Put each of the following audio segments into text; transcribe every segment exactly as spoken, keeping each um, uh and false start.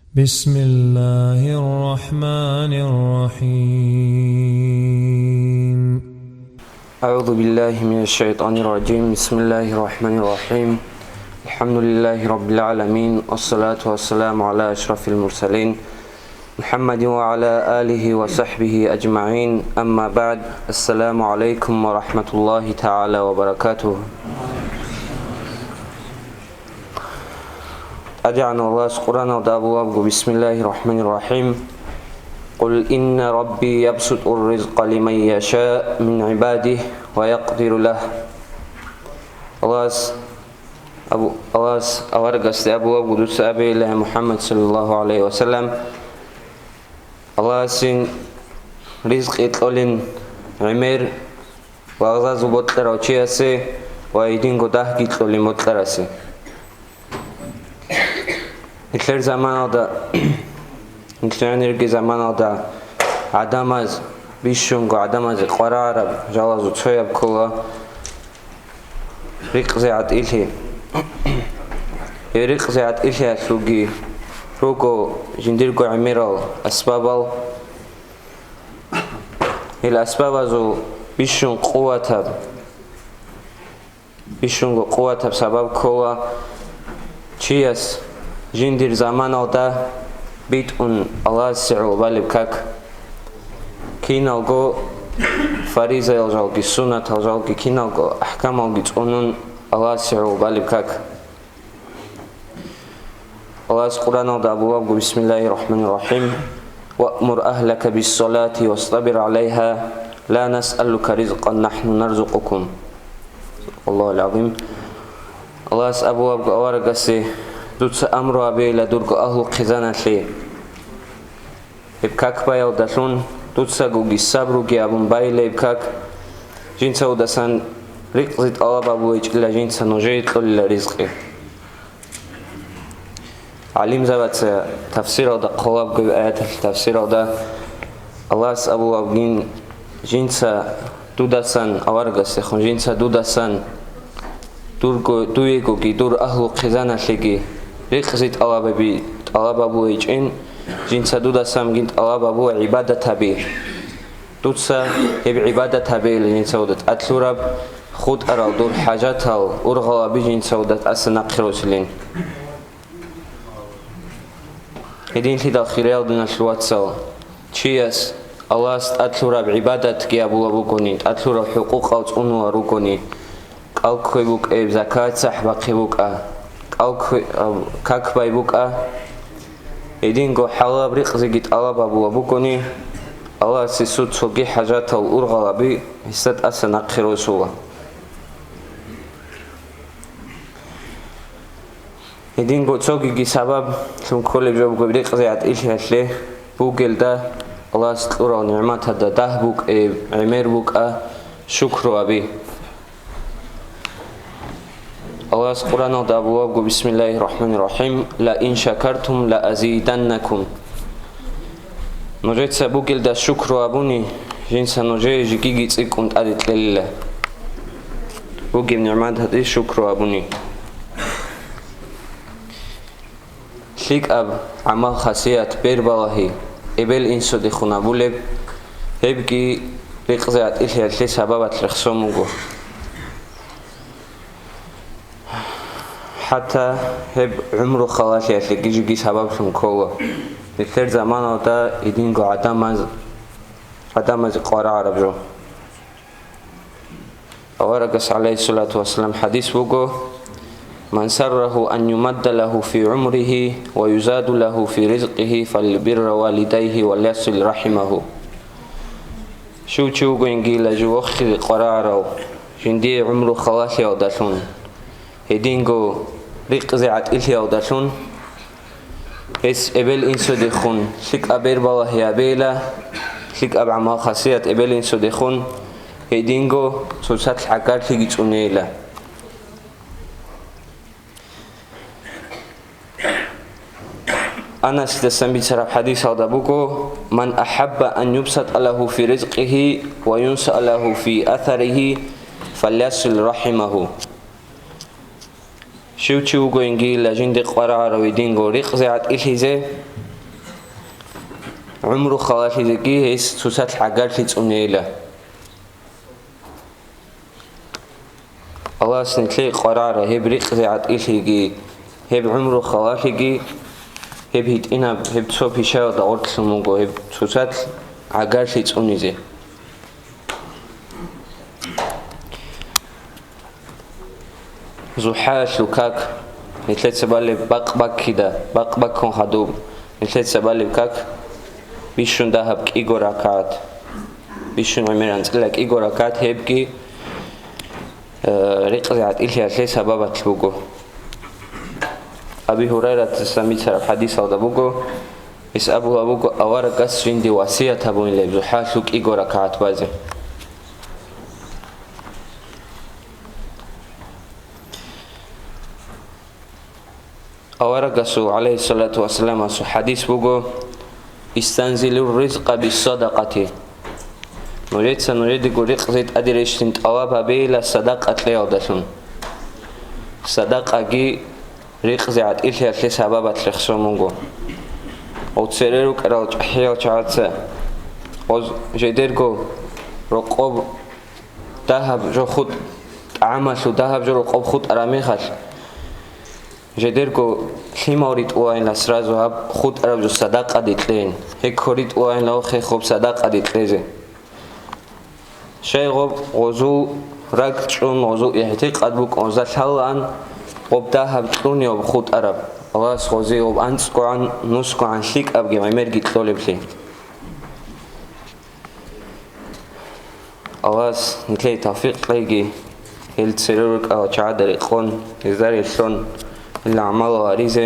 بسم الله الرحمن الرحيم. أعوذ بالله من الشيطان الرجيم. بسم الله الرحمن الرحيم. الحمد لله رب العالمين، والصلاة والسلام على أشرف المرسلين محمد وعلى آله وصحبه أجمعين. أما بعد. السلام عليكم ورحمة الله تعالى وبركاته. ТӀадегӀанав Аллагьас Къуръаналда абулеб буго: بسم الله الرحمن الرحيم. قل إن ربي يبسط الرزق لمن يشاء من عباده ويقدر له. Аллагьас абу-, Аллагьас аварагасде абулеб буго: «Дуца абейила, гьай МухӀаммад саллаллагьу гӀалайгьи ва саллам, Аллагьасин ризкъи кьолин гӀемер лагъзазул бокьарав чиясе ва гьединго дагьги кьолин бокьарасе». Нилъер заманалда, нилъер гӀемерги заманалда гӀадамаз, бищунго гӀадамазе къваригӀараб жалазул цояб ккола ризкъи гӀатӀилъи. Гьеб ризкъи гӀатӀилъиялъулги руго жиндирго гӀемерал асбабал. Гьел асбабазул бищун къуватаб, бищунго къуватаб сабаб ккола чияс жиндир заманалда битӀун Аллагьасе гӀоло балеб как. Киналго фаризаял жалги, суннатал жалги, киналго ахӀкамалги цӀунун Аллагьасе гӀоло балеб как. Аллагьас Къуръаналда абулеб буго: بسم الله الرحمن الرحيم. وأمر أهلك بالصلاة واصطبر عليها لا نسألك رزقا نحن نرزقك. صدق الله العظيم. Аллагьас абулеб буго аварагасе: «Дуца амру гьабейила дурго агьлу хъизаналъе». Гьеб как баялдалъун дуцагоги сабруги абун байила гьеб как, жинцаудасан ризкъи тӀалаб гьабулеб гьечӀила жинца нужее кьолила ризкъи. ГӀалимзабаца тафсиралда хъвалеб буго гьеб аяталъе тафсиралда, Аллагьас абулеб бугин, жинца дудасан, аварагасдехун жинца дудасан, дурго, дуегоги дур агьлу хъизаналъеги ризкъи тӀалабаби-, тӀалаб гьабулеб гьечӀин, жинца дудасанги тӀалаб гьабула гӀибадатаби. Дуца гьеб гӀибадат гьабейила жинцауда тӀад лъураб, хутӀарал дур хӀажатал ургъалаби жинцауда тӀаса нахъе росилин. Гьединлъидал, хириял диналъул вацал, чияс Аллагьас тӀад лъураб гӀибадатги гьабулеб бугони, тӀад лъурал хӀукъукъал цӀунулел ругони, кӀал кквей букӀа, закат-сахӀ бахъи букӀа, кӀал кквей, а, как бай букӀа, гьединго хӀалалаб ризкъиги тӀалаб гьабулеб бугони, Аллагьасе цоги хӀажатал ургъалаби гьесда тӀаса нахъе росула. Гьединго цогиги сабаблъун кколеб жо буго ризкъи гӀатӀилъиялъе, бугелда Аллагьас кьурал нигӀматалда дагь букӀа, гӀемер букӀа, шукру гьаби. Аллагьас Къуръаналда абулеб буго: بسم الله الرحمن الرحيم. لئن شكرتم لأزيدنكم. Нужеца бугелда шукру гьабуни, жинца нужее жеги цӀикӀкӀун тӀаде кьелила. Бугеб нигӀматалде шукру гьабуни. ЛъикӀаб гӀамал-хасият, бербалагьи, эбел-инсудехун гьабулеб, гьебги ризкъи гӀатӀилъиялъе сабабалъ рехсон буго. ХӀатта гьеб гӀумру халалъиялъеги жеги сабаблъун ккола. Нилъер заманалда гьединго гӀадамаз, гӀадамазе къваригӀараб жо. Аварагас, гӀалайгьиссалату вассалам, хӀадис буго: من سره أن يمد له في عمره ويزاد له في رزقه فليبر والديه وليصل رحمه. Щив чи вугониги жив вохизе къваригӀарав, жиндие гӀумру халалъиялдалъун, гьединго ризкъи гӀатӀилъиялдалъун, гьес эбел-инсудехун лъикӀаб бербалагьи гьабейила, лъикӀаб гӀамал-хасият эбел-инсудехун, гьединго цоцалъ гӀагарлъиги цӀунейила. Анасидасан бицараб хӀадисалда буго: من أحب أن يبسط له في رزقه وينسأ له في أثره فليصل رحمه. Щив чи вугониги жинде къваригӀарав динго рикъзи гӀатӀилъизе, гӀумру халалъизеги гьес цоцалъ гӀагарлъи цӀунейила. Аллагьас нилъее къваригӀара гьеб рикъзи гӀатӀилъиги, гьеб гӀумру халалъиги, гьеб гьитӀинаб, гьеб цо пишаялда гъоркьлъун буго, гьеб цоцалъ гӀагарлъи цӀунизе. ЗухӀаялъул как, нилъеца балеб бакъ баккида, бакъ баккун хадуб, нилъеца балеб как, бищун дагьаб кӀиго ракагӀат, бищун гӀемер анцӀила кӀиго ракагӀат, гьебги, э, рикъзи гӀатӀилъиялъе сабабалъ буго. Аби Гьурайратасан бицараб хӀадисалда буго, гьес абулаб буго, аварагас жинде васият гьабунилеб зухӀаялъул кӀиго ракагӀат базе. Аварагасул, гӀалайгьиссалату вассаламасул, хӀадис буго: «Истанзилур ризкъа биссадакъати». Нужеца нужедего рикъзи тӀаде рещтӀин тӀалаб гьабейила садакъа кьеялдалъун. Садакъаги рикъзи гӀатӀилъиялъе сабабалъ рехсон буго. Гъов цере рукӀарал чӀахӀиял чагӀаца гъоз жидерго рокъоб дагьаб жо хутӀ-, тӀагӀамалъул дагьаб жо рокъоб хутӀараб мехалъ, жидерго лъимал ритӀулайила сразу гьаб хутӀараб жо садакъаде кьейин, гьеб кколеб ритӀулайила хехоб садакъаде кьезе. Щай гъоб гъозул ракӀ чӀун, гъозул игӀтикъад букӀун, гъозда лъалаан гъоб дагьаб кьунеб хутӀараб, Аллагьас гъозие гъоб анцӀгогӀан, нусгогӀан лъикӀабги гӀемерги кьолеблъи. Аллагьас нилъее тавфикъ кьеги, гьел цере рукӀарал чагӀазда рекъон, гьезда релълъун, гьел гӀамал гьаризе.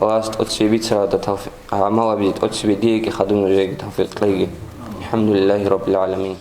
Аллагьас тӀоцебе бицаралда тавфи-, гӀамал гьабизе тӀоцебе диеги хадуб нужееги тавфикъ кьеги. АлхӀамдулиллагьи раббил гӀаламин.